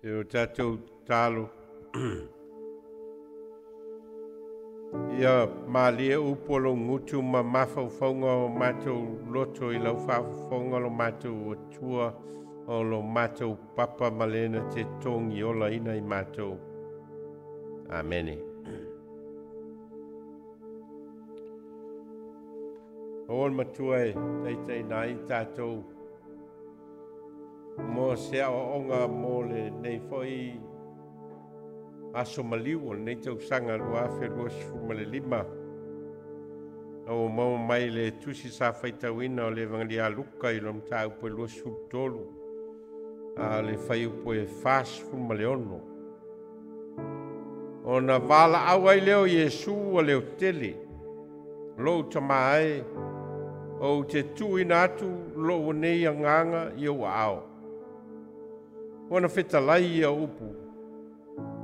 E o tatou talo ia malie upu o lou gutu ma mafaufauga o matou loto i lau faafofoga lo matou Atua o lo matou papa ma lena te togi olaina i matou. Amene. O le matua e taitaiina ai tatou mo se aoaoga mo lenei foi aso maliu o lenei tausaga 2025. Ua maua mai le tusi sa faitauina o le Evagelia a Luka i lona mataupu e 23, a le fuaiupu e 46. Ona valaau ai lea o Iesu ua leotele, lou Tama e, ou te tuuina atu lou nei agaga i ou aao. Ona fetalai ia upu,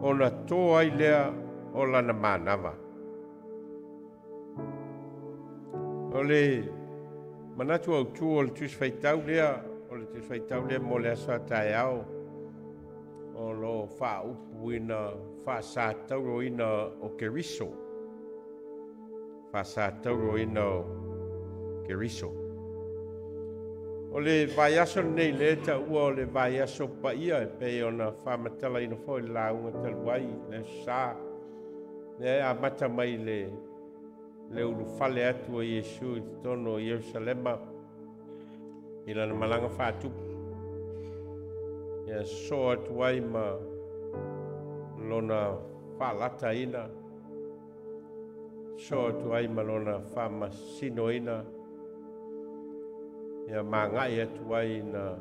ona to ai lea o lana manava. O le manatu autu o le tusi faitau lea, o le tusi faitau lea mo le aso a taeao, o lo faaupuina faasatauroina o Keriso. Faasatauroina o Keriso. O le vaiaso lenei le taua o le vaiaso paia e pei ona faamatalaina foi le lauga talu ai le aso Sa. Lea e amata mai le ulufale atu o Iesu i totonu o Ierusalema i lana malaga faatupu. Ia sosoo atu ai ma lona faalataina, sosoo atu ai ma lona faamasinoina, ia magai atu ai na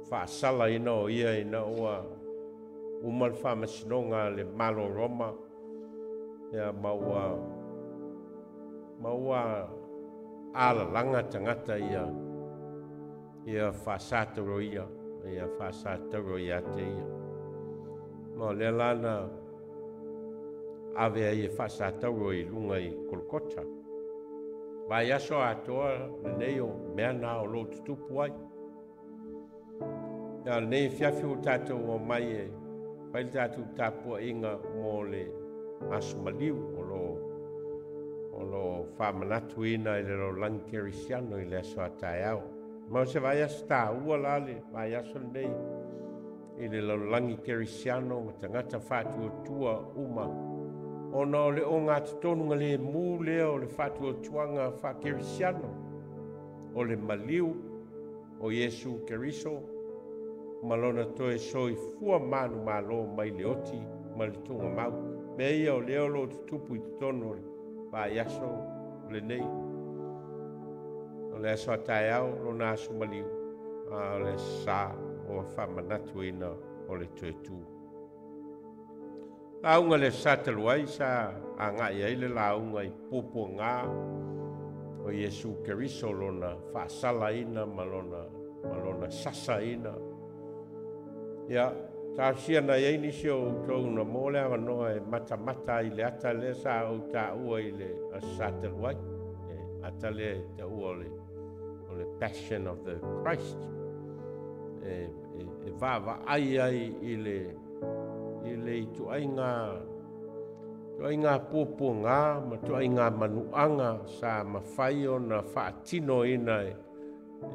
faasalaina o ia ina ua uma le faamasinoga a le Malo Roma, ia ma ua alalaga tagata ia faasatauroia, ia faasatauro ia te ia. Ma o lea la na ave ai e faasatauro i luga i Kolokota. Vaiaso atoa lenei o mea na o lou tutupu ai. Ia lenei fiafi o tatou o mai e fai le tatou tapuaiga mo le aso maliu o lo faamanatuina i le lalolagi kerisiano i le aso a taeao. Ma o se vaiaso taua la le vaiaso lenei i le lalolagi kerisiano ma tagata faatuatua uma, ona o le ogatotonu le mu lea o le faatuatuaga faakerisiano, o le maliu o Iesu Keriso ma lona toe soifua manumalo mai le oti ma le tugamau. Mea ia o lea o lo o tutupu i totonu o le vaiaso lenei. O le aso a taeao lona aso maliu, a o le aso Sa o faamanatuina o le toe tu. Lauga le sa talu ai sa agai ai le lauga i puapuaga o Iesu Keriso lona faasalaina ma lona sasaina. Ia, talosia na iai nisi o outou na mo le avanoa e matamata ai le ata lea sa ou taua i le aso Sa talu ai. E ata lea e taua o le Passion of the Christ. E vaavaai ai i le ituaiga puapuaga ma tuaiga manuaga sa mafai ona faatinoina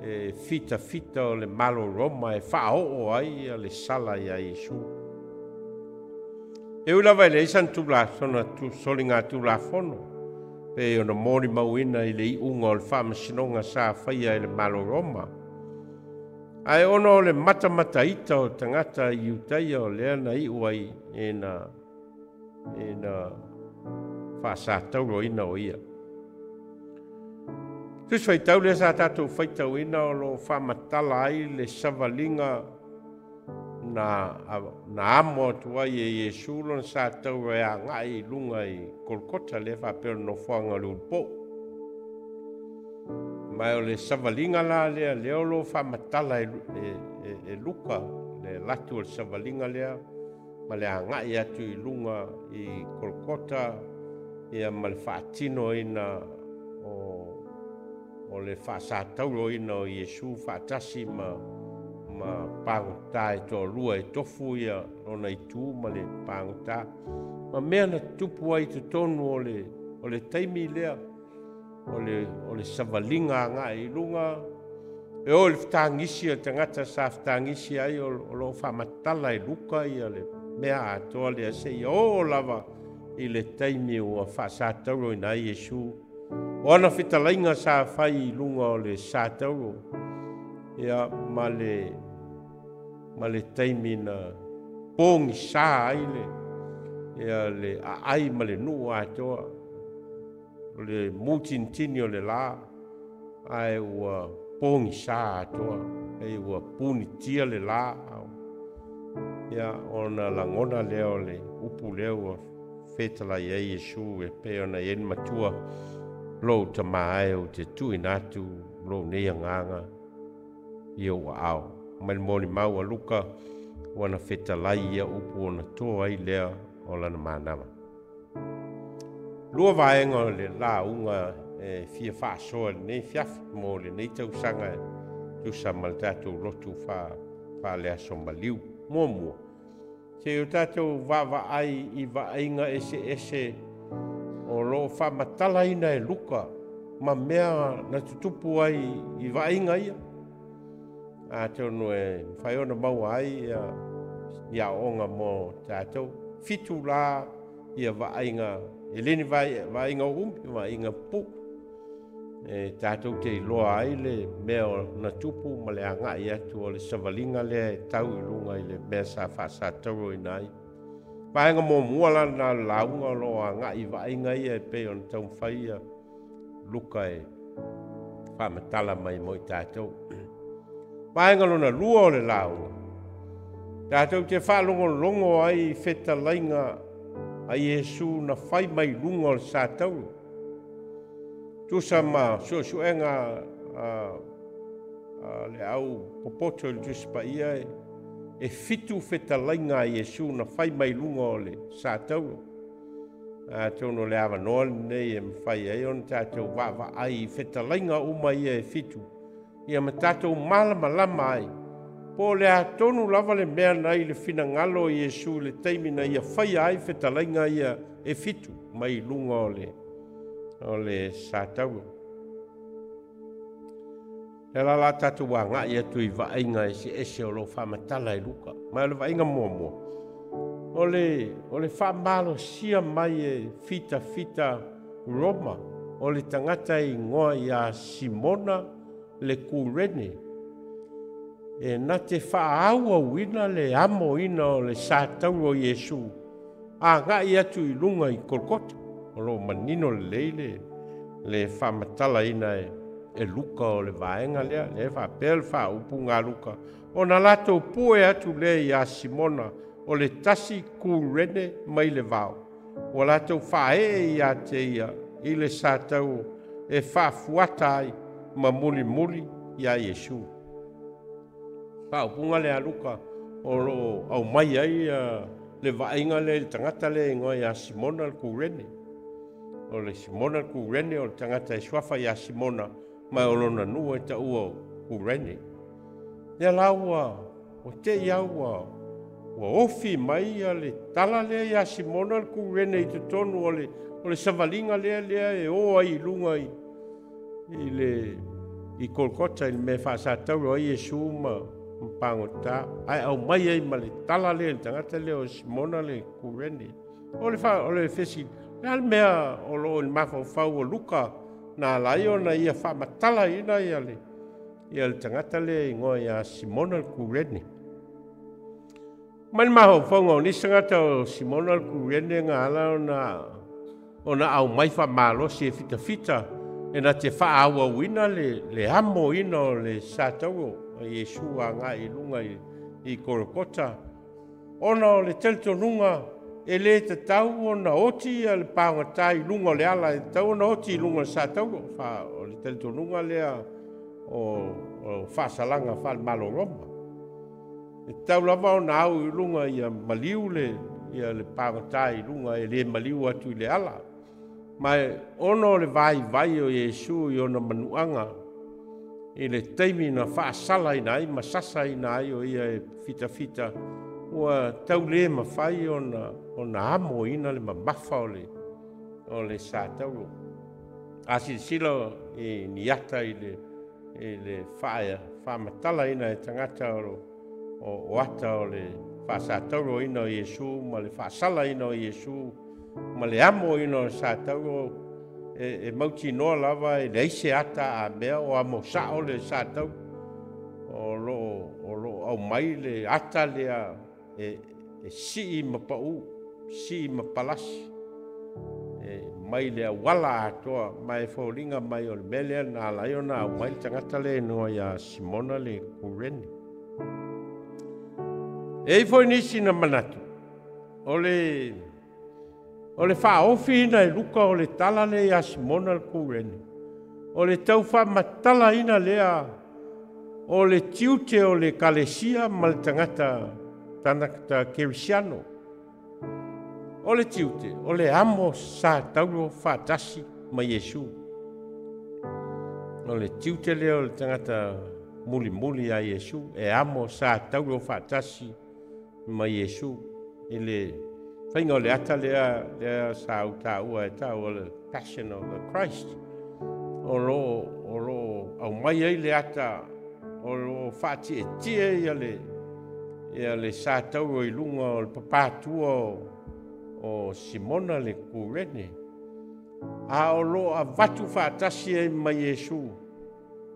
e fitafita o le Malo Roma e faaoo ai le sala ia Iesu. E ui lava i leai sana soligatulafono pei ona molimauina i le iuga o le faamasinoga sa faia e le Malo Roma, ae ona o le matamataita o tagata i Iutaia o lea na iu ai ina faasatauroina o ia. Tusi faitau lea sa tatou faitauina o lo faamatala ai le savaliga na amo atu ai e Iesu lona satauro e agai i luga i Kolokota lea faapea o le nofoaga o le ulupou. Ma o le savaliga la lea lea o lo faamatala e Luka le latu o le savaliga lea ma le agai atu i luga i Kolokota ia ma le faatinoina o le faasatauroina o Iesu faatasi ma ma pagota e toalua e tofu ia lona itu ma le pagota. Ma mea na tutupu ai i totonu o le taimi lea, o le savaliga agai i luga, e o i le fetagisi a le tagata sa fetagisi ai, o loo faamatala e Luka ia le mea atoa lea seia oo lava i le taimi ua faasatauroina ai Iesu. O ana fetalaiga sa fai i luga o le satauro, ia ma le taimi na pogisa ai le aai ma le nuu atoa, o le mutinitini o le la, ae ua pogisa atoa, e ua punitia le la, ia ona lagona lea o le upu lea ua fetalai ai Iesu e pei ona i ai le matua lou tama e ou te tuuina atu lou nei agaga i ou aao. Mai le molimau a Luka ua na fetalai ia upu ona toa ai lea o lana manava. Lua vaega o le lauga e fia faasoa lenei fiafi mo lenei tausaga e tusa ma le tatou lotu faaleaso maliu. Muamua, se o tatou vaavaai i vaaiga eseese o loo faamatalaina e Luka ma mea na tutupu ai i vaaiga ia. Atonu e mafai ona maua ai ia aoaoga mo tatou. 7 la ia vaaiga, e le ni vaaiga umi, vaaiga pupuu. E tatou te iloa ai le mea na tupu ma le agai atu o le savaliga lea e tau i luga i le mea sa faasatauroina ai. Vaega muamua la na lauga o loo agai i vaaiga ia e pei ona taumafai ia Luka e faamatala mai mo i tatou. Vaega lona lua o le lauga, tatou te faalogologo ai i fetalaiga a Iesu na fai mai luga o le satauro. Tusa ma suesuega a le au popoto i le Tusi Paia e 7 fetalaiga a Iesu na fai mai luga o le satauro. Atonu o le avanoa lenei e mafai ai ona tatou vaavaai i fetalaiga uma ia e 7, ia ma tatou malamalama ai po o le atonu lava le mea na i le finagalo o Iesu i le taimi na ia faia ai fetalaiga ia e 7 mai luga o le satauro. E la tatou agai atu i vaaiga eseese o loo faamatala e Luka. Ma o le vaaiga muamua, o le faamalosia mai e fitafita Roma o le tagata e igoa ia Simona le Kurene, e na te faaauauina le amoina o le satauro o Iesu agai atu i luga i Kolokota. O loo manino lelei le faamatalaina e Luka o le vaega lea, le faapea le faaupuga a Luka, ona latou pue atu lea ia Simona o le tasi Kurene mai le vao, ua latou faaee ia te ia i le satauro e faafuata ai ma mulimuli ia Iesu. Faaupuga lea a Luka o loo aumai ai le vaaiga lea i le tagata lea e igoa ia Simona le Kurene. O le Simona le Kurene o le tagata e suafa ia Simona ma o lona nuu e taua o Kurene. Ia la ua te i au ua ofi mai ia le tala lea ia Simona le Kurene i totonu o le savaliga lea e o ai i luga i Kolokota i le mea faasatauro ai Iesu ma pagota, ae aumai ai ma le tala lea i le tagata lea o Simona le Kurene. O le fesili, le a le mea o loo i le mafaufau o Luka na ala ai ona ia faamatalaina ia le tagata lea e igoa ia Simona le Kurene. Mai le mafaufauga o nisi tagata o Simona le Kurene na ala ona aumai faamalosi e fitafita e na te faaauauina le amoina o le satauro a Iesu agai i luga i Kolokota, ona o le talitonuga e le tatau ona oti ia le pagota i luga o le ala, e tatau ona oti i luga o le satauro. O le talitonuga lea o faasalaga faale-Malo Roma. E tatau lava ona au i luga ia maliu le pagota i luga e le maliu atu i le ala. Ma ona o le vaivai o Iesu i ona manuaga i le taimi na faasalaina ai ma sasaina ai o ia e fitafita, ua tau le mafai ona amoina le mamafa o le satauro. A silasila i ni ata i le faamatalaina e tagata o ata o le faasatauroina o Iesu ma le faasalaina o Iesu ma le amoina o le satauro, e mautinoa lava e leai se ata a mea o amo sao le satauro. O lo aumai le ata lea e sii ma pau, sii ma palasi, mai le auala atoa, ma e foliga mai o le mea lea na ala ai ona aumai le tagata lea igoa ia Simona le Kurene. E i foi nisi na manatu, o le faaofiina e Luka o le tala lea ia Simona le Kurene, o le taufaamatalaina lea o le tiute o le ekalesia ma le tagata kerisiano. O le tiute, o le amo satauro faatasi ma Iesu. O le tiute lea o le tagata mulimuli a Iesu, e amo satauro faatasi ma Iesu. I le faiga o le ata lea sa utaua e tau o le Passion of the Christ. O lo aumai ai le ata, o lo faatietie ia le satauro i luga o le papatua o Simona le Kurene. A o lo avatu faatasi ai ma Iesu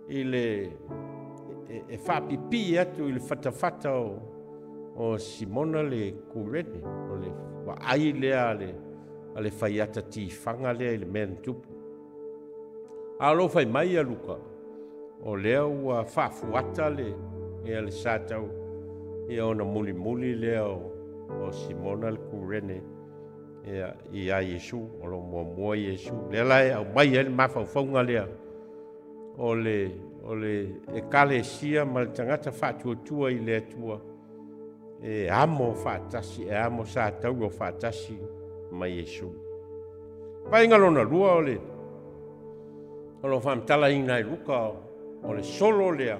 i le e faapipii atu i le fatafata o Simona le Kurene. O le vaai lea a le faiata tifaga lea i le mea na tupu. A o lo fai mai ia Luka, o lea ua faafuata le satau ia ona mulimuli lea o Simona le Kurene ia Iesu, o lo muamua Iesu. Lea la e aumai ai le mafaufauga lea o le ekalesia ma le tagata faatuatua i le Atua, e amo faatasi, e amo satauro faatasi ma Iesu. Vaaiga lona lua o le faamatalaina e Luka o le solo lea,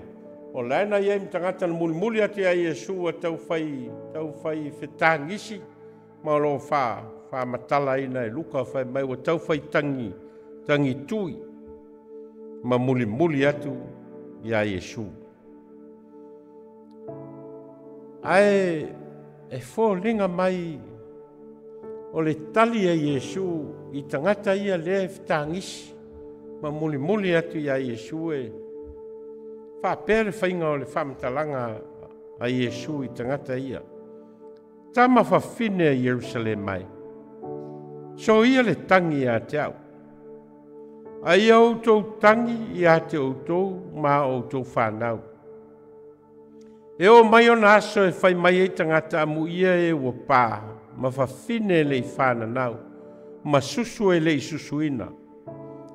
o la e na i ai ma tagata na mulimuli atu ia Iesu a taufai fetagisi, ma o lo faamatalaina e Luka fai mai ua taufai tagitui ma mulimuli atu ia Iesu. Ae e foliga mai o le tali a Iesu i tagata ia lea e fetagisi ma mulimuli atu ia Iesu, e faapea le faiga o le faamatalaga a Iesu i tagata ia. Tama fafine a Ierusalema e, so ia le tangi ia te au. A ia outou tangi ia te outou ma outou whanau. E o mai ona aso e fai mai ai tagata amu ia e ua pā, ma fafine le i whananau, ma susu e le i susuina.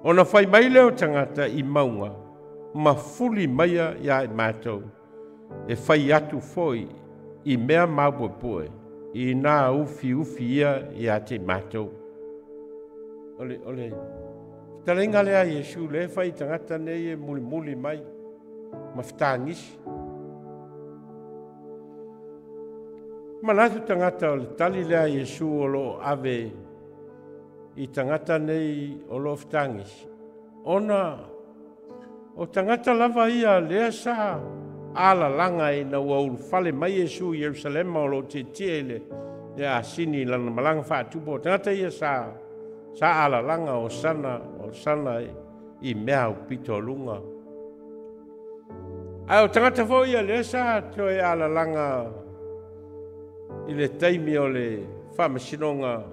Ona fai mai leo tagata i maunga, ma fuli maia ia i mātou, e fai atu foi i mea mapoepoe, i nā ufi ufi ia ia te mātou. O le fetalaiga lea Iesu le fai tagata nei e mulimuli mai, ma fetagisi. Manatu tagata o le tali lea Iesu o lo ave i tagata nei o lo fetagisi. Ona o tagata lava ia lea sa alalaga ina ua ulufale mai Iesu i Ierusalema o lo tietie i le asini lana malaga faatupu. O tagata ia sa alalaga o sana i mea aupito luga. Ae o tagata foi ia lea sa toe alalaga i le taimi o le faamasinoga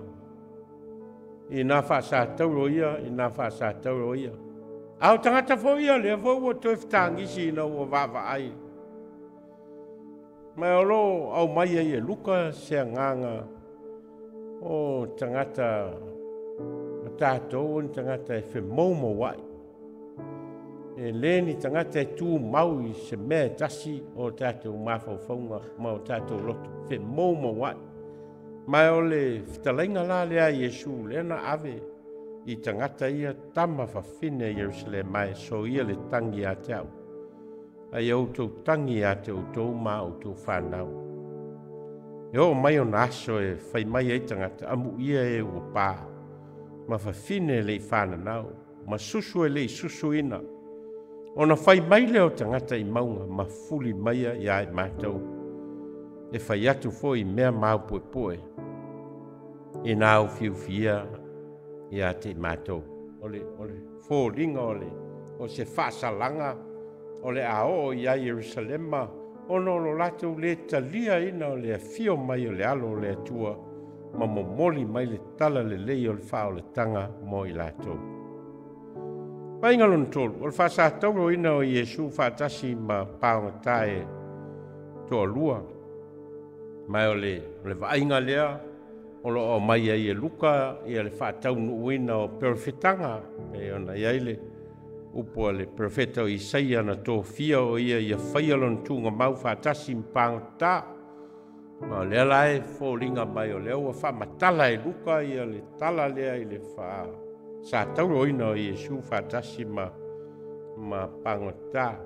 i nā faasatauro ia, i nā faasatauro ia. A o tagata foi ia lea foi ua toe fetagisi ina ua vaavaai. Ma o lo aumai ai e Luka se agaga o tagata o tatou o ni tagata e femoumouai. E le ni tagata e tumau i se mea e tasi o tatou mafaufauga ma o tatou loto, femoumouai. Ma o le fetalaiga la lea Iesu lea na ave i tagata ia tama fafine a Ierusalema e so ia le tangi ia te au. Ae ia outou tagi ia te outou ma outou fanau. E oo mai ona aso e fai mai ai tagata, amuia e ua pa, ma fafine e le i fananau, ma susu e le i susuina. Ona fai mai lea o tagata i mauga ma fuli maia ia i matou. E fai atu foi i mea maopuepue ina aufiufia ia te i matou. O le foliga o se faasalaga o le a oo ia Ierusalema, ona o lo latou le taliaina o le afio mai o le alo o le Atua ma momoli mai le tala lelei o le faaolataga mo i latou. Vaaiga lona tolu, o le faasatauroina o Iesu faatasi ma paogata e toalua. Ma o le vaaiga lea o lo o aumai ai e Luka ia le faataunuuina o perofetaga, e ona i ai le upu a le profeta o Isaia na tofia o ia ia faia lona tuugamau faatasi ma pagota. Ma o lea la e foliga mai o lea ua faamatala e Luka ia le tala lea i le faasatauroina o Iesu faatasi ma pagota.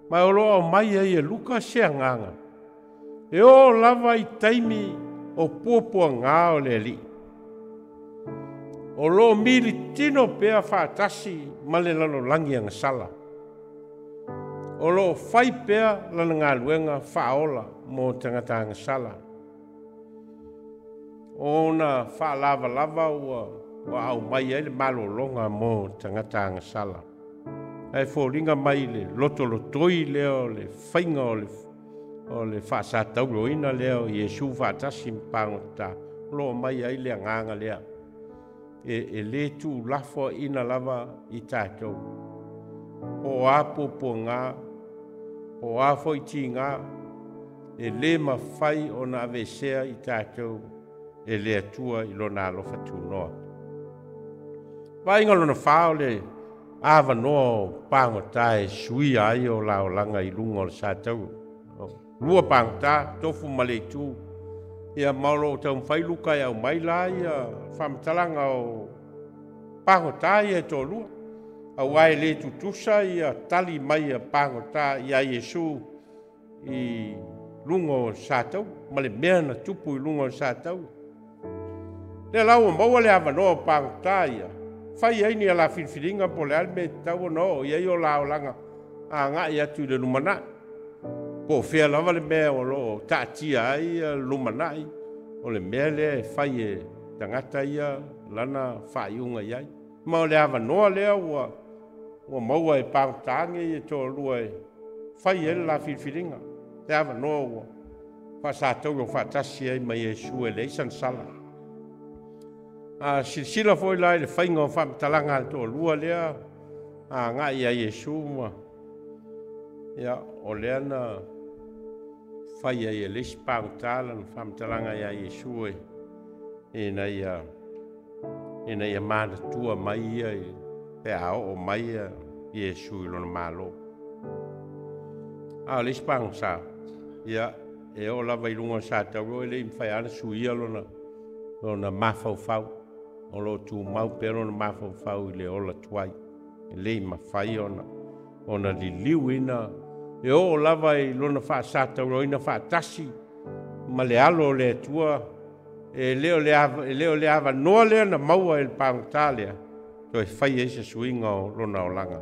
Ma o lo o aumai ai e Luka se agaga e oo lava i taimi o puapuaga o le Alii. O lo o militino pea faatasi ma le lalolagi agasala. O lo o fai pea lana galuega faaola mo tagata agasala. Ona faalavalava ua aumai ai le malologa mo tagata agasala. Ae foliga mai le lotolotoi lea o le faiga o le faasatauroina lea o Iesu faatasi ma pagota, o lo o mai ai le agaga lea. E le tuulafoaina lava i tatou. Po o a puapuaga, po o a foi tiga, e le mafai ona aveesea i tatou e le Atua i lona alofa tunoa. Vaaiga lona fa o le avanoa o pagota e suia ai o laolaga i luga o le satauro. Lua pagota, tofu ma le itu. Ia ma o lo o taumafai Luka e aumai la ia faamatalaga o pagota ia e toalua. Aua e le tutusa ia tali mai a pagota ia Iesu i luga o satauro, ma le mea na tupu i luga o satauro. Lea la ua maua le avanoa o pagota ia, fai ai ni ala filifiliga po o le a le mea e tatau ona oo i ai o laolaga agai atu i le lumanai. Po o fea lava le mea o lo o taatia ai le lumanai, o le mea lea e fai e tagata ia lana faaiuga i ai. Ma o le avanoa lea ua maua e pagota nei e toalua e fai ai le la filifiliga. Le avanoa ua faasatauro faatasi ai ma Iesu e leai sana sala. A silasila foi la i le faiga o faamatalaga a le toalua lea agai ia Iesu ma ia o lea na fai ai e le isi pagota lana faamatalaga ia Iesu e ina ia manatua mai ia pe a oo mai Iesu i lona malo. A o le isi pagota, ia e oo lava i luga o satauro e le i mafai lava ona suia lona mafaufau. O lo o tumau pea lona mafaufau i le ola tuai. E le i mafai ona liliuina e oo lava i lona faasatauroina faatasi ma le alo o le Atua. E le o le avanoa lea na maua e le pagota lea toe fai ai se suiga o lona olaga.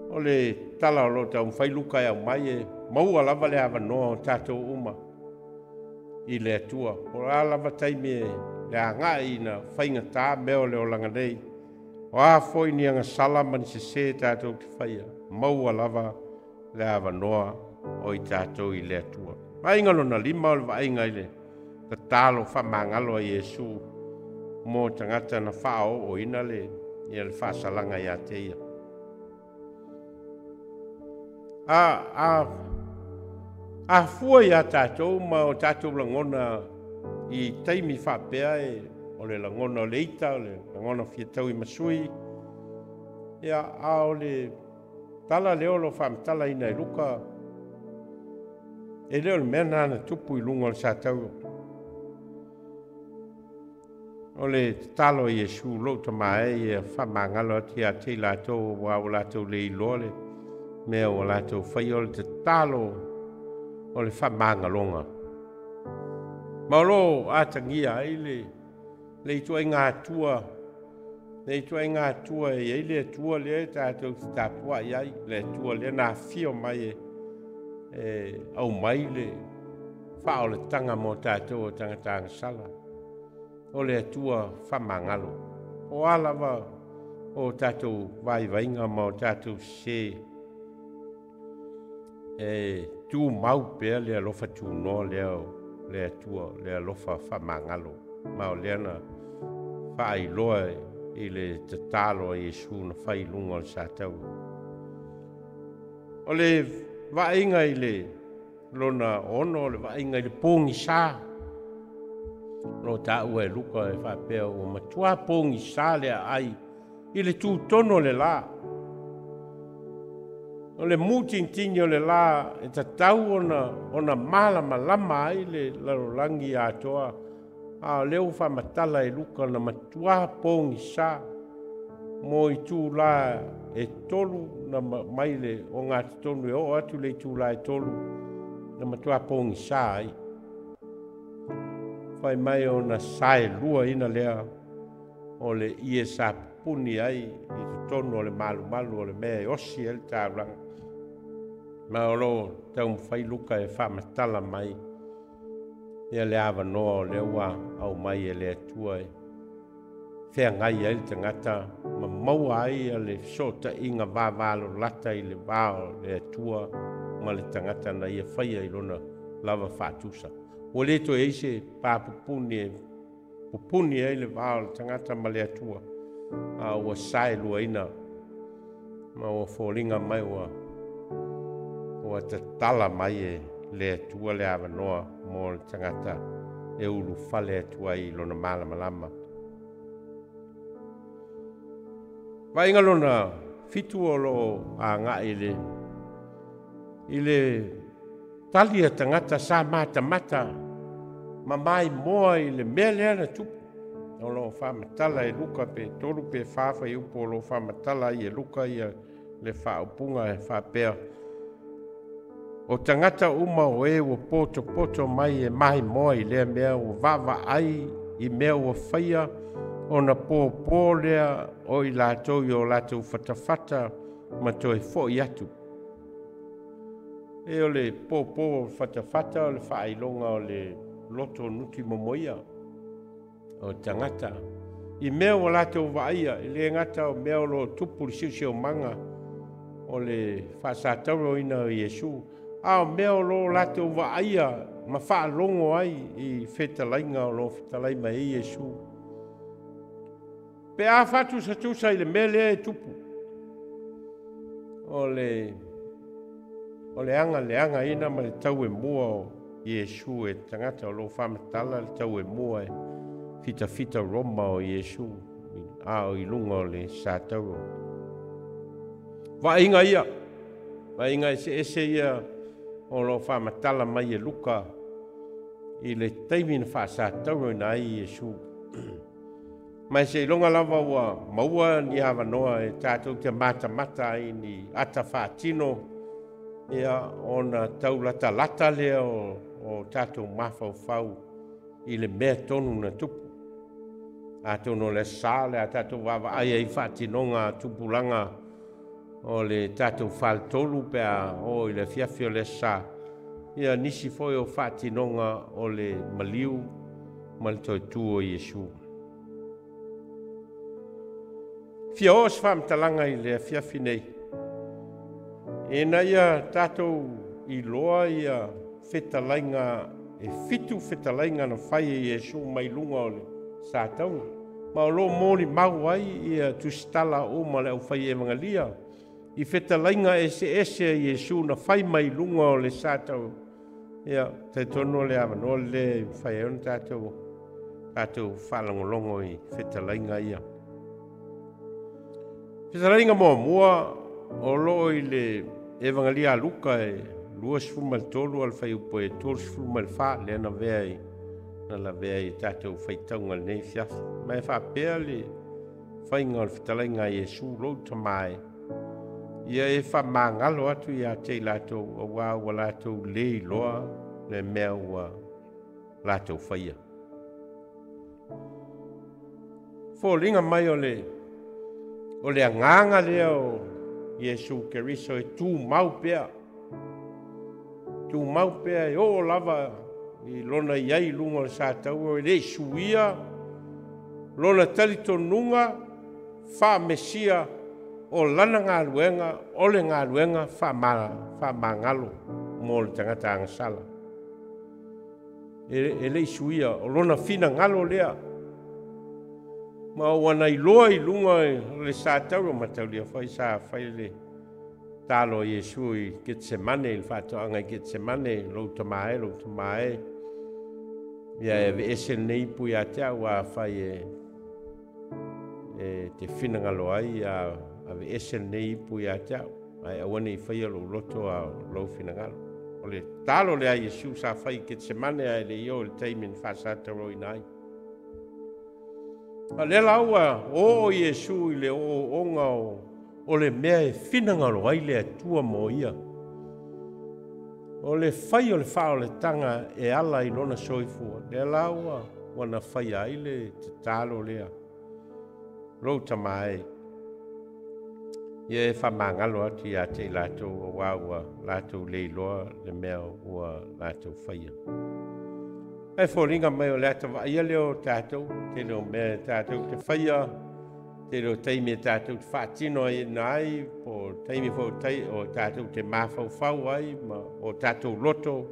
O le tala o lo o taumafai Luka e aumai e maua lava le avanoa o tatou uma i le Atua. O a lava taimi e le agai ina faigata mea o le olaga nei, o a foi ni agasala ma ni sese tatou te faia, maua lava le avanoa o i tatou i le Atua. Vaaiga lona lima o le vaaiga i le tatalo faamagalo a Iesu mo tagata na faaooina le faasalaga ia te ia. A fua ia tatou ma o tatou lagona i taimi faapea o le lagona o le ita, o le lagona fiatau i masui, ia, a o le tala lea o lo o faamatalaina e Luka, e le o le mea na tupu i luga o le satauro. O le tatalo a Iesu lou tama e ia faamagalo atu ia te i latou aua ua latou le iloa le mea ua latou faia o le tatalo o le faamagaloga. Ma o lo o atagia ai le ituaiga Atua, le ituaiga Atua e i ai le Atua lea e tatou te tapuai ai, le Atua lea na afio mai e aumai le faaolataga mo tatou o tagata agasala. O le Atua faamagalo. O a lava o tatou vaivaiga ma o tatou sese, e tumau pea le alofa tunoa lea o le Atua, le alofa faamagalo. Ma o lea na faailoa i le tatalo a Iesu na fai i luga o le satauro. O le vaaiga i le lona 6, o le vaaiga i le pogisa. O lo o taua e Luka e faapea ua matua pogisa le aai i le tutonu o le la. O le mutingtingi o le la e tatau ona malamalama ai le lalolagi atoa. A o lea ua faamatala e Luka na matua pogisa mo itula e 3 na mai le ogatotonu e oo atu le itula e 3 na matua pogisa ai. Fai mai ona saelua ina lea o le ie sa pupuni ai i totonu o le malumalu o le mea e osi ai le taulaga. Ma o lo taumafai Luka e faamatala mai ia le avanoa o lea ua aumai e le Atua e feagai ai le tagata ma maua ai le fesootaiga vavalolata i le va o le Atua ma le tagata na ia faia i lona lava faatusa. Ua le toe ai se papupuni e pupuni ai le va o le tagata ma le Atua, a ua saeluaina ma ua foliga mai ua tatala mai e le Atua le avanoa mo le tagata e ulufale atu ai i lona malamalama. Vaaiga lona 7 o lo o agai i le tali a tagata sa matamata ma maimoa i le mea lea na tupu. O lo o faamatala e Luka pe 3 pe 4 fuaiupu o lo o faamatala ai e Luka ia le faaupuga e faapea, o tagata uma o e ua potopoto mai e maimoa i lea mea ua vaavaai i mea ua faia ona pōpō lea o i latou i o latou fatafata ma toe fo'i atu. E o le pōpō fatafata o le faailoga o le loto nuti momoia o tagata i mea ua latou vaaia, e le gata o mea o lo tupu le siosiomaga o le faasatauroina o Iesu, a o mea o lo latou vaaia ma faalogo ai i fetalaiga o lo fetalai mai ai Iesu. Pe a faatusatusa i le mea lea e tupu, o le aga leagaina ma le tauemua o Iesu e tagata o lo faamatala le tauemua e fitafita Roma o Iesu a o i luga o le satauro. Vaaiga ia, vaaiga eseese ia o lo faamatala mai e Luka i le taimi na faasatauroina ai Iesu. Ma seiloga lava ua maua ni avanoa e tatou te matamata ai ni ata faatino ia ona taulatalata lea o tatou mafaufau i le mea tonu na tupu. Atonu o le sa le a tatou vaavaai ai faatinoga tupulaga o le tatou faletolu pe a oo i le afiafi o le sa, ia nisi foi o faatinoga o le maliu ma le toe tu o Iesu. Fia oo se faamatalaga i le afiafi nei, ina ia tatou iloa ia fetalaiga e 7 fetalaiga na fai e Iesu mai luga o le satauro. Ma o lo molimau ai ia tusitala uma le aufai evangelia i fetalaiga eseese a Iesu na fai mai luga o le satauro. Ia, talitonu o le avanoa lea e mafai ai ona tatou faalogologo i fetalaiga ia. Fetalaiga muamua o lo o i le Evangelia a Luka e 23 al fuaiupu e 34 lea na vea i na lavea i tatou faitauga lenei fiafi. Ma e faapea le faiga o le fetalaiga a Iesu lou tama e. Ia e faamagalo atu iā te i latou auā ua latou lē iloa le mea ua latou faia. Foliga mai o le agaga lea o Iesu Keriso e tumau pea, tumau pea e oo lava i lona iai i luga o le satauro e le suia lona talitonuga faamesia o lana galuega o le galuega faamagalo mo le tagata agasala. E le suia o lona finagalo lea. Ma ua na iloa i luga o le satauro mataulia foi sa fai le talo a Iesu i Getsemane, i le faatoaga i Getsemane, lou tama e, ia e aveese lenei ipu ia te au afai e te finagalo ai ia aveese lenei ipu ia te au, ae aua ne i faia lou loto a lou finagalo. O le talo lea a Iesu sa fai i Getsemane ae le i oo i le taimi na faasatauroina ai. A lea la ua oo Iesu i le ooooga o le mea e finagalo ai le Atua mo ia. O le fai o le faaolataga e ala i lona soifua, lea la ua na faia ai le tatalo lea. Lou tama e, ia e faamagalo atu ia te i latou auā ua latou le iloa le mea ua latou faia. Ae foliga mai o le ata vaaia lea o tatou, tele o mea e tatou te faia, tele o taimi e tatou te faatino ai na ai, po taimi foi o tatou te mafaufau ai ma o tatou loto.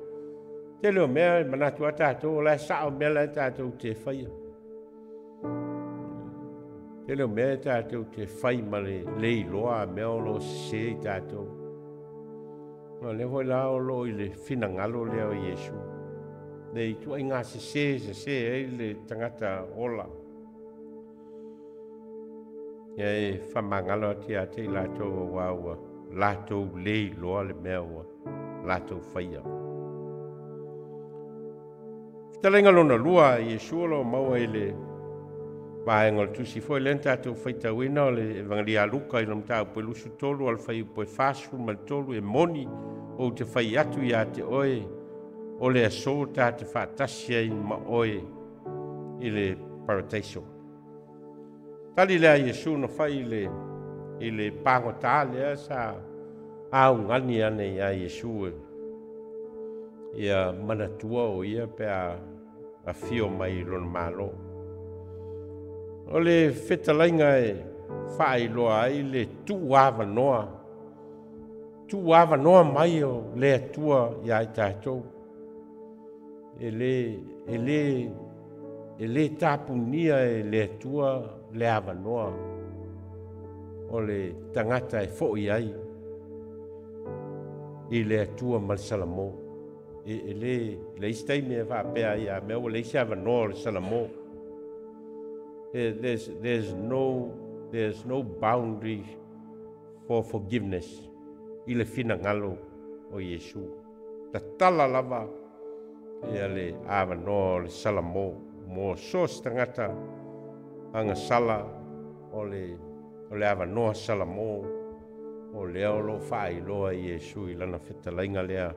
Tele o mea e manatu a tatou o la e sao mea la e tatou te faia. Tele o mea e tatou te fai ma le leiloa a mea o lo sese i tatou. O lea foi la o lo i le finagalo lea o Iesu. Le ituaiga sese sese ai le tagata ola. Ia e faamagalo atu ia te i latou auā ua latou le iloa le mea ua latou faia. Fetalaiga lona lua Iesu o lo maua i le vaega o le tusi foi lea na tatou faitauina o le Evangelia Luka i le mataupu e 23 o le fuaiupu e 43 e moni ou te fai atu ia te oe o le aso ta te faatasi ai ma oe i le parataiso. Tali lea Iesu na fai i le pagota lea sa augani ane ia Iesu ia manatua o ia pe a afio mai i lona malo. O le fetalaiga e faailoa ai le tuuavanoa, tuuavanoa mai o le Atua ia i tatou. E le tapunia e le Atua le avanoa o le tagata e foi ai i le Atua ma le Salamo. E le isi taimi e faapea ai a mea ua leai se avanoa o le Salamo. There's no boundary for forgiveness i le finagalo o Iesu. Tatala lava ia le avanoa o le Salamo mo so se tagata agasala o le avanoa Salamo o lea o lo faailoa i Iesu i lana fetalaiga lea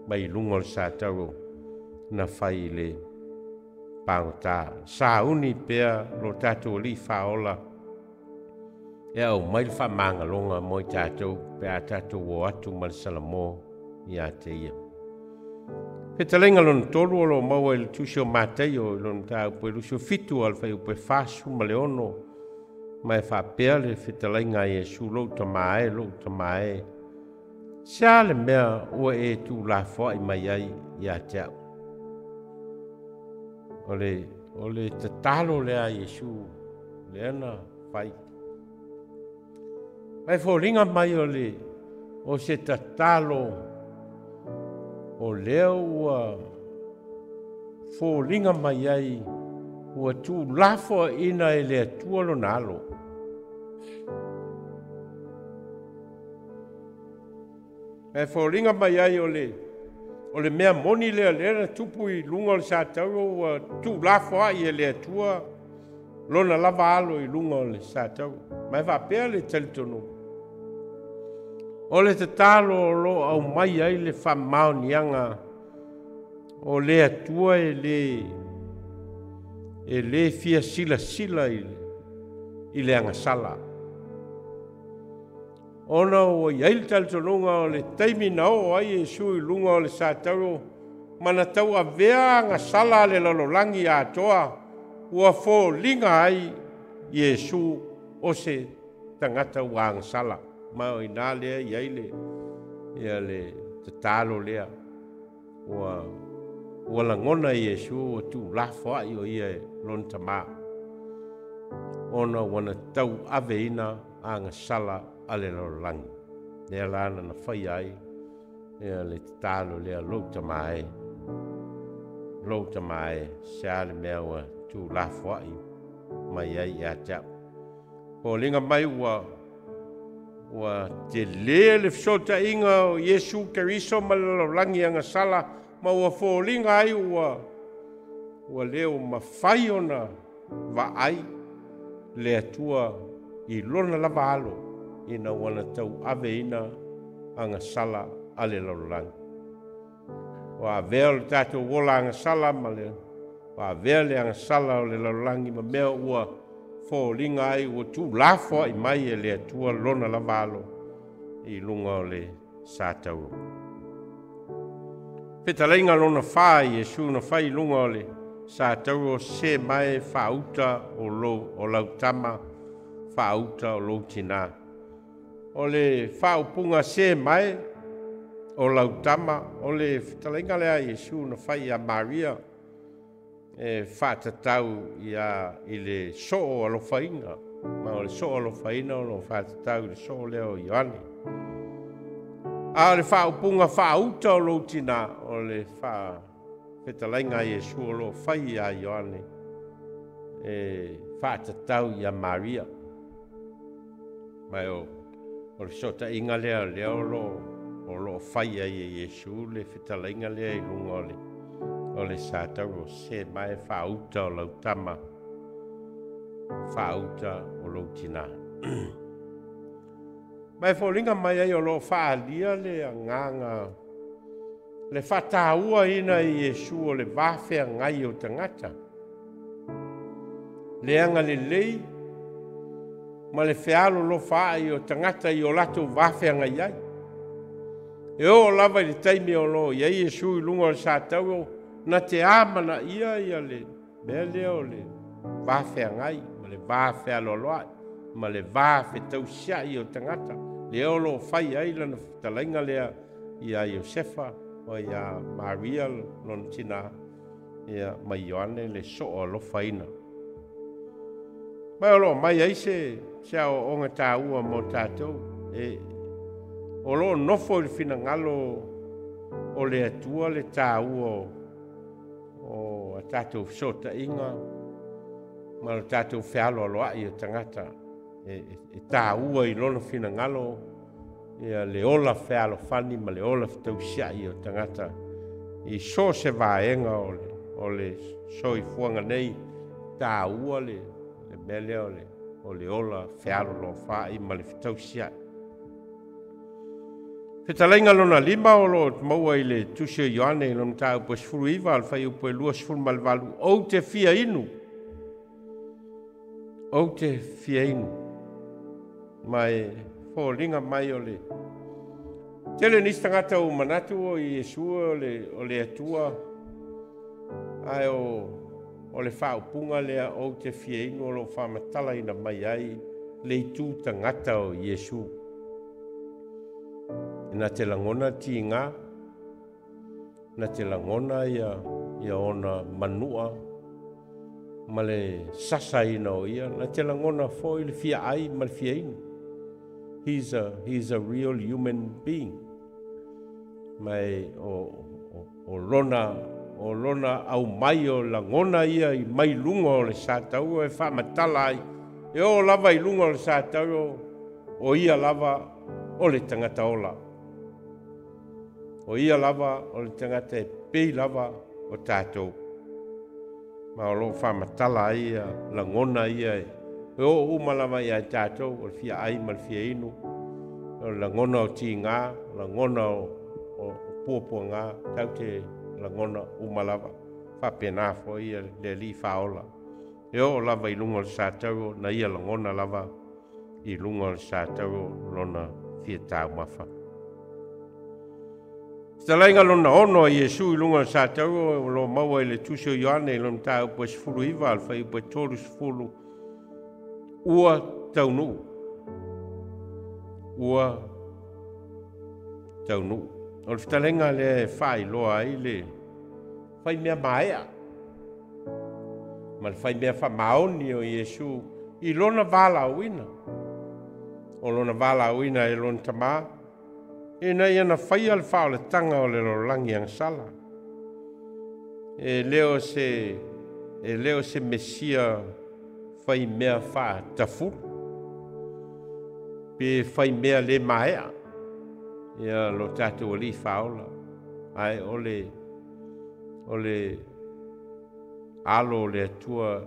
mai luga o le satauro na fai i le pagota. Sauni pea lo tatou alii faaola e au mai le faamagaloga mo i tatou pe a tatou o atu ma le Salamo ia te ia. Fetalaiga lona tolu o lo maua i le tusi o Mataio i lona mataupu e 27 o le fuaiupu e 46 ma e faapea le fetalaiga a Iesu, lou tama e, lou tama e, se a le mea ua e tuulafoai mai ai ia te au. O le tatalo lea a Iesu lea na fai. Mai foliga mai o se tatalo o lea ua foliga mai ai ua tuulafoaina e le Atua lona alo. E foliga mai ai o le mea moni lea lea na tupu i luga o le satauro ua tuulafoai e le Atua lona lava alo i luga o le satauro. Ma e faapea le talitonuga. O le tatalo o lo o aumai ai le faamaoniaga o le Atua e le fia silasila i le agasala. Ona ua i ai le talitonuga o le taimi na oo ai Iesu i luga o le satauro ma na tauavea agasala a le lalolagi atoa, ua foliga ai Iesu o se tagata ua agasala. Ma o ina lea i ai le, ia le tatalo lea. Ua lagona Iesu ua tuulafoai o ia e lona Tamā, ona ua na tauaveina agasala a le lalolagi. Lea la na faia ai ia le tatalo lea, lou Tamā e, lou Tamā e, se a le mea ua tuulafoai mai ai ia te au. Foliga mai ua tele le fesootaiga o Iesu Keriso ma le lalolagi agasala, ma ua foliga ai ua le o mafai ona vaai le Atua i lona lava alo ina ua na tauaveina agasala a le lalolagi. Ua avea o le tatou ola agasala ma le ua avea le agasala o le lalolagi ma mea ua foliga ai ua tuulafoai mai e le Atua lona lava alo i luga o le satauro. Fetalaiga lona fa Iesu na fai i luga o le satauro, se mai faauta o lau tama, faauta o lou tina. O le faaupuga se mai o lau tama, o le fetalaiga lea Iesu na fai ia Maria e faatatau ia i le soo alofaina. Ma o le soo alofaina o lo faatatau i le soo lea o Ioane. A o le faaupuga faauta o lou tina, o le fetalaiga a Iesu o lo fai ia Ioane e faatatau ia Maria. Ma o le fesootaiga lea lea o lo o fai ai e Iesu le fetalaiga lea i luga o le satauro, se mai faauta o lau tama, faauta o lou tina. Ma e foliga mai ai o lo o faaalia le agaga le faatauaina i Iesu o le vafeagai o tagata, le agalelei ma le fealolofaai o tagata i o latou vafeagai ai. E oo lava i le taimi o lo o i ai Iesu i luga o le satauro, na te amanaia ia le mea lea o le vafeagai ma le vafealoaloai ma le vafetausiai o tagata. Lea o lo o fai ai lana fetalaiga lea ia Iosefa o ia Maria lona tina, ia ma Ioane le soo alofaina. Ma o lo o mai ai se aoaoga taua mo tatou. E o lo o nofo i le finagalo o le Atua le taua o a tatou fesootaiga ma le tatou fealoaloai o tagata. E taua i lona finagalo ia le ola fealofani ma le ola fetausiai o tagata i so se vaega o le soifuaga nei. Taua le mea lea o le ola fealolofai ma le fetausiai. Fetalaiga lona 5 o lo o maua i le Tusi o Ioane i lona mataupu 19 o le fuaiupu e 28, ou te fia inu, ou te fia inu. Ma e foliga mai o le tele nisi tagata ua manatu o Iesu o le Atua, ae o le faaupuga lea ou te fia inu o lo o faamatalaina mai ai le itu tagata o Iesu. Na te lagona tiga, na te lagona ia ona manua ma le sasaina o ia, na te lagona foi le fia ai ma le fia inu. He's a real human being. Mai o lona au mai o lagona ia i mai luga o le satauro e faamatala ai. E o lava i luga o le satauro, o ia lava o le tagata ola. O ia lava o le tagata e pei lava o tatou. Ma o lo faamatala ai ia lagona ia e o uma lava ia tatou, o le fia ai ma le fia inu, O le lagona o tiga, o lagona o puapuaga, tatou te lagona uma lava. Faapena foi le Alii Faaola. E oo lava i luga o le satauro, na ia lagona lava i luga o le satauro lona fia taumafa. Fetalaiga lona 6 a Iesu i luga o le satauro o lo maua i le Tusi o Ioane i lona mataupu e 19 al fuaiupu e 30, ua taunuu. Ua taunuu. O le fetalaiga lea e faailoa ai le faimea maea ma le faimea faamaoni o Iesu i lona valaauina. O lona valaauina e lona Tamā, ina ia na faia le faaolataga o le lalolagi agasala. E le o se Mesia faimea faatafulu, pe faimea le maea, ia lo tatou Alii Faaola, ae o le alo o le Atua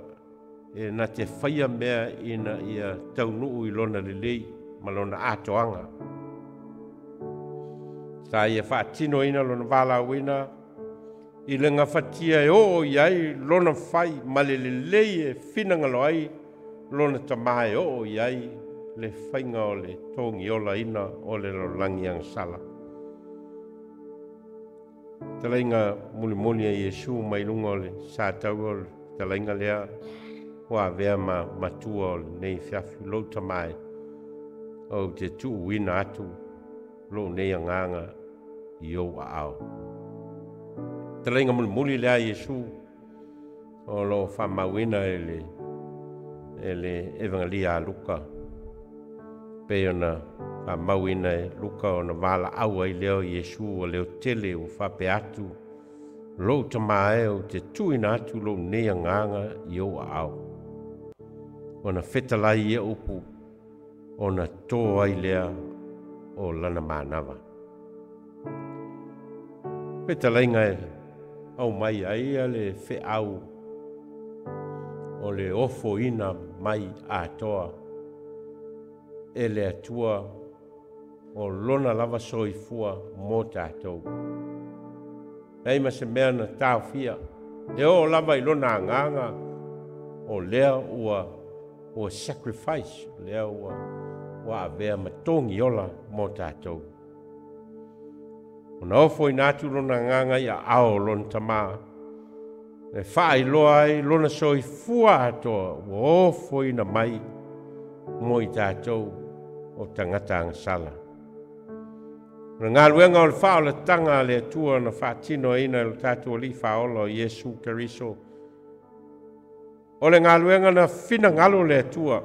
e na te faia mea ina ia taunuu i lona lelei ma lona atoaga. Sa ia faatinoina lona valaauina i le gafatia e oo i ai lona fai ma le lelei e finagalo ai lona Tamā e oo i ai le faiga o le togiolaina o le lalolagi agasala. Fetalaiga mulimuli a Iesu mai luga o le satauro o le fetalaiga lea ua avea ma matua o lenei fiafi, lou Tamā e, ou te tuuina atu lou nei agaga i ou aao. Fetalaiga mulimuli lea a Iesu o lo faamauina e le Evangelia a Luka, pei ona faamauina e Luka ona valaau ai lea o Iesu ua leotele ua faapea atu, lou Tamā e, ou te tuuina atu lou nei agaga i ou aao. Ona fetalai ia upu, ona tō ai lea o lana manava. Fetalaiga e au mai ai le feau o le ofoina mai atoa e le Atua o lona lava soifua mo tatou. Leai ma se mea na taofia, e oo lava i lona agaga o lea ua sacrifice, lea ua avea ma togiola mo tatou. Ona ofoina atu lona agaga i aao o lona Tamā, e faailoa ai lona soifua atoa ua ofoina mai mo i tatou o tagata agasala. O le galuega o le faaolataga a le Atua na faatinoina e lo tatou Alii Faaola o Iesu Keriso. O le galuega na finagalo le Atua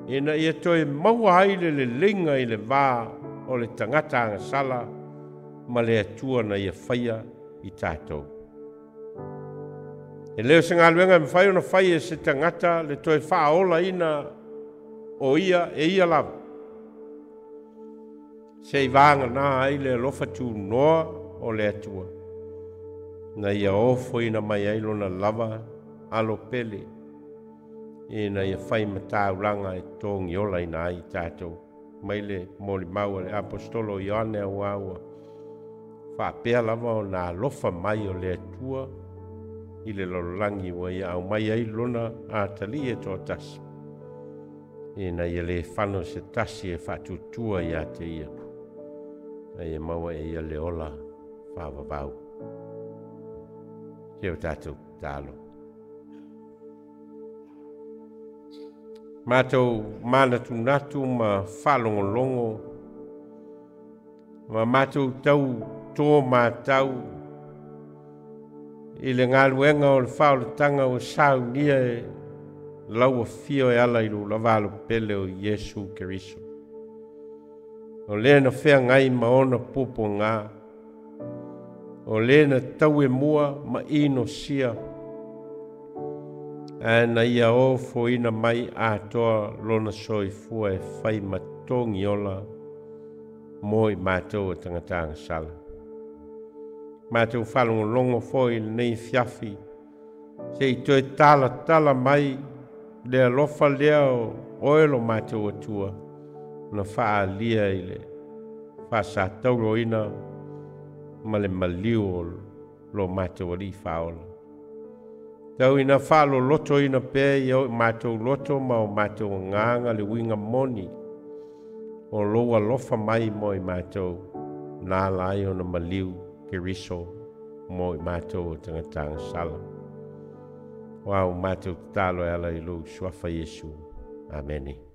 ina ia toe maua ai le leleiga i le va o le tagata agasala ma le Atua na ia faia i tatou. E le o se galuega e mafai ona fai e se tagata le toe faaolaina o ia e ia lava. Se i vagana ai le alofa tunoa o le Atua, na ia ofoina mai ai lona lava alo pele, ina ia fai mataulaga e togiolaina ai tatou. Mai le molimau a le Aposetolo Ioane aua ua faapea lava ona alofa mai o le Atua i le lalolagi ua ia aumai ai lona atalii e toatasi, ina ia le fano se tasi e faatutua ia te ia, a ia maua e ia le ola faavavau. Se o tatou tatalo. Matou manatunatu ma faalogologo ma matou tau tō matau i le galuega o le faaolataga ua saunia e lau afio e ala i lou lava alopele o Iesu Keriso. O le na feagai ma ona puapuaga, o le na tauemua ma inosia, ae na ia ofoina mai atoa lona soifua e fai ma togiola mo i matou o tagata agasala. Matou faalogologo foi i lenei fiafi, se i toe talatala mai le alofa lea o oe lo matou Atua na faaalia i le faasatauroina ma le maliu o lo matou Alii Faaola. Tau ina faalolotoina pea ia o matou loto ma o matou agaga le uiga moni o lou alofa mai mo i matou na ala ai ona maliu Keriso mo i matou o tagatagasala. Ua o matou tatalo e ala i lou suafa Iesu. Amene.